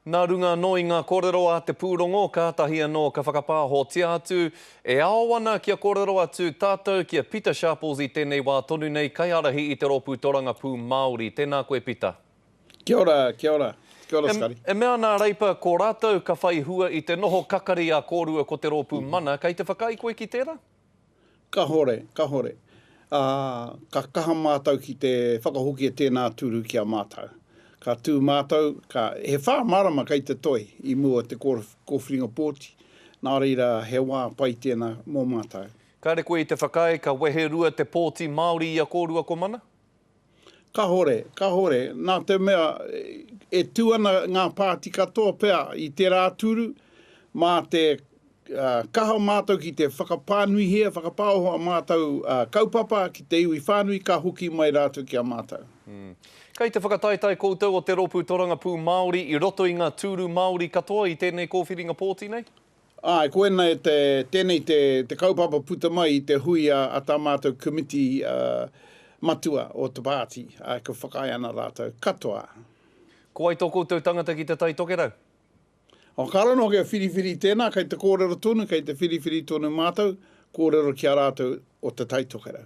Nā runga anō i ngā kōrero a te pūrongo, kātahi anō ka whakapāhotia atu, e ao ana kia kōrero atu tātou ki a Pita Sharples i tēnei wā tonu nei, kaiārahi i te Rōpū Torangapū Māori. Tēnā koe Pita. Kia ora, kia ora. Kia ora Scotty. E mea ana a Reipa ko rātou ka whai hua i te noho kakari a kōrua ko te Rōpū Mana, kei te whakaae koe ki tērā? Kahore, kahore. Ā, ka kaha mātou ki te whakahokia tēnā tūru ki a mātou. Ka tū mātou, ka, he whā marama kei te toi i mua o te kōwhiringa pōti, nā reira he wā pai tēnā mō mātou. Kāre koe i te whakaae ka weherua te pōti Māori i a kōrua ko Mana? Kahore, kahore, nā te mea e tū ana ngā pāti katoa pea i tērā tūru, mā te kaha mātou ki te whakapānuihia, whakapāoho a mātou kaupapa ki te iwi whānui ka hoki mai rātou ki a mātou. Kei te whakataetae koutou o te Rōpū Torangapū Māori i roto i ngā tūru Māori katoa i tēnei kōwhiringa pōti nei? Āe, koinei te, tēnei te, te kaupapa puta mai i te hui a, a tā mātou komiti matua o te pāti, āe, ka whakaae ana rātou katoa. Ko wai tō koutou tangata ki Te Tai Tokerau? O, kāore anō kia whiriwhiri tēnā, kei te kōrero tonu, kei te whiriwhiri tonu mātou, kōrero ki a rātou o Te Tai Tokerau.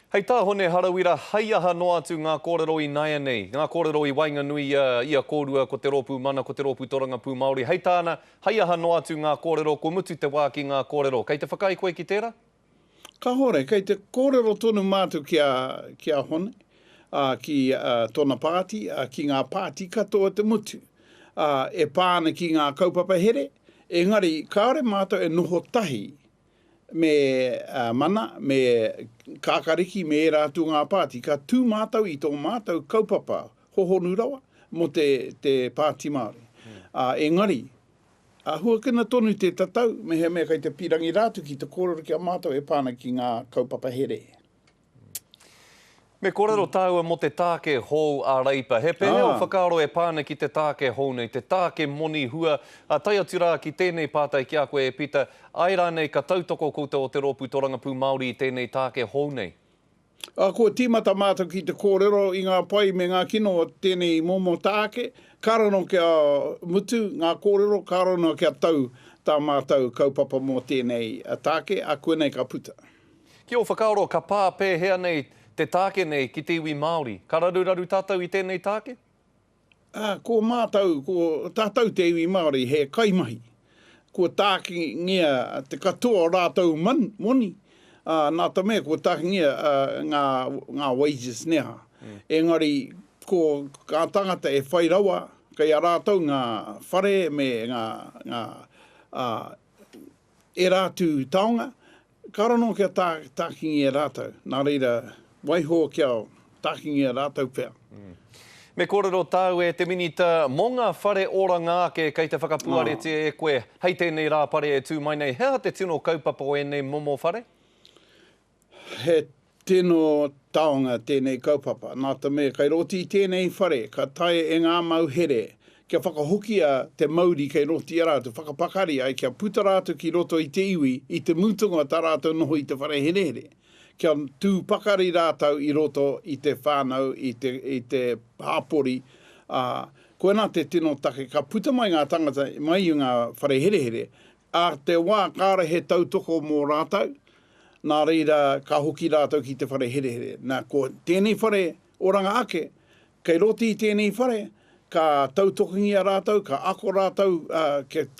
Hei tā Hone Harawira, hei aha noa atu ngā kōrero ināianei, ngā kōrero i waenganui i a, i a kōrua ko te Rōpū Mana, ko te Rōpū Torangapū Māori. Hei tāna, hei aha noa atu ngā kōrero, kua mutu te wā ki ngā kōrero. Kei te whakaae koe ki tērā? Kahore, kei te kōrero tonu mātou ki a, ki a Hone, ā, ki tōna pāti, ā, ki ngā pāti katoa o te motu, ā, e pā ana ki ngā kaupapa here, engari kāore mātou e noho tahi me Mana, me Kākariki, me ērā atu o ngā pāti. Ka tū mātou i tō mātou kaupapa hohonu rawa mō te, te Pāti Māori. Ā, engari, Āhuakina tonu te tatau, mehemea kei te pīrangi rātou ki te kōrero ki a mātou e pā ana ki ngā kaupapa here. Me kōrero tāua mō te tāke hou a Reipa. He pēhea ō whakaaro e pā ana ki te tāke hou nei, te tāke moni hua, ā, tae atu rā ki tēnei pātai ki a koe e Pita, āe rānei ka tautoko koutou o te Rōpū Torangapū Māori i tēnei tāke hou nei? Ā, kua tīmata mātou ki te kōrero i ngā pai me ngā kino o tēnei momo tāke, kāore anō kia mutu ngā kōrero, kāore anō kia tau tā mātou kaupapa mō tēnei tāke, ā, koinei ka puta. Ki ō whakaaro, ka pā pēhea nei te tāke nei ki te iwi Māori? Ka raruraru tātou i tēnei tāke? Ā, ko mātou, ko tātou te iwi Māori, he kaimahi. Kua tākingia te katoa o rātou moni, ā, nā te mea kua tākingia ngā, ngā wages nē hā. Engari, ko ngā tāngata e whai rawa, kei a rātou ngā whare me ngā, ngā, ā, ērā atu taonga, Kāore anō kia tākingia rātou, nā reira, waiho kia tākingia rātou pea. Me kōrero tāu e te Minita mō ngā whare oranga ake kei te whakapuaretia e koe hei tēnei Rāpare e tū mai nei. He aha te tino kaupapa o ēnei momo whare? He tino taonga tēnei kaupapa, nā te mea kei roto i tēnei whare ka taea e ngā mauhere kia whakahokia te mauri kei roto i a rātou, whakapakari ai kia puta rātou ki roto i te iwi i te mutunga o tā rātou noho i te whare herehere, kia tū pakari rātou i roto i te whānau, i te, i te hāpori, ā, koinā te tino take ka puta mai ngā tangata mai i ngā whare herehere, ā te wā kāore he tautoko mō rātou, nā reira ka hoki rātou ki te whare herehere. Nā, ko tēnei whare oranga ake, kei roto i tēnei whare, ka tautokongia rātou, ka ako rātou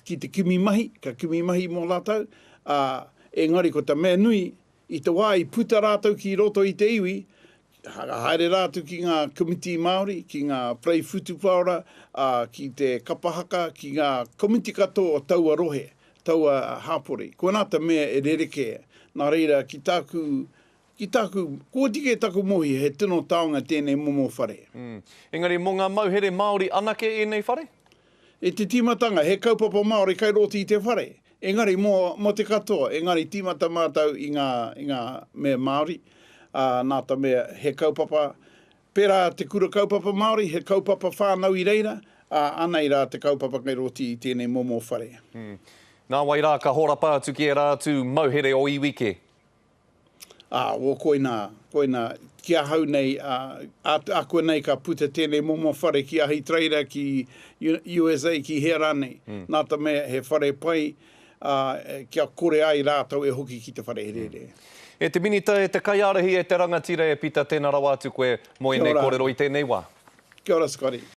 ki te kimi mahi, ka kimi mahi mō rātou, ā, engari ko te mea nui, i te wā i puta rātou ki roto i te iwi, ka haere rātou ki ngā komiti Māori, ki ngā parei whutupaora, ā, ki te kapa haka, ki ngā komiti katoa o taua rohe, taua hāpori. Koinā te mea e rerekē. Nā reira, ki tāku, ki tāku, kua oti kē taku mohi he tino taonga tēnei momo whare. Engari mō ngā mauhere Māori anake ēnei whare? I te tīmatanga, he kaupapa Māori kai roto i te whare, engari mō, mō te katoa, engari tīmata mātou i ngā, i ngā mea Māori, ā, nā te mea he kaupapa, pērā te kura kaupapa Māori, he kaupapa whānau i reira, ā, anei rā te kaupapa kai roto i tēnei momo whare. Nā wai rā ka horapa atu ki ērā atu mauhere o iwi kē? Ā, o koinā, koinā, ki ahau nei, ā, ākuanei ka puta tēnei momo whare ki Ahitereira, ki USA, ki hea rānei. Nā te mea he whare pai, ā, kia kore ai rātou e hoki ki te whare herehere. E te Minita, e te Kaiārahi, e te rangatira e Pita, tēnā rawa atu koe mō ēnei kōrero i tēnei wā. Kia ora Scotty.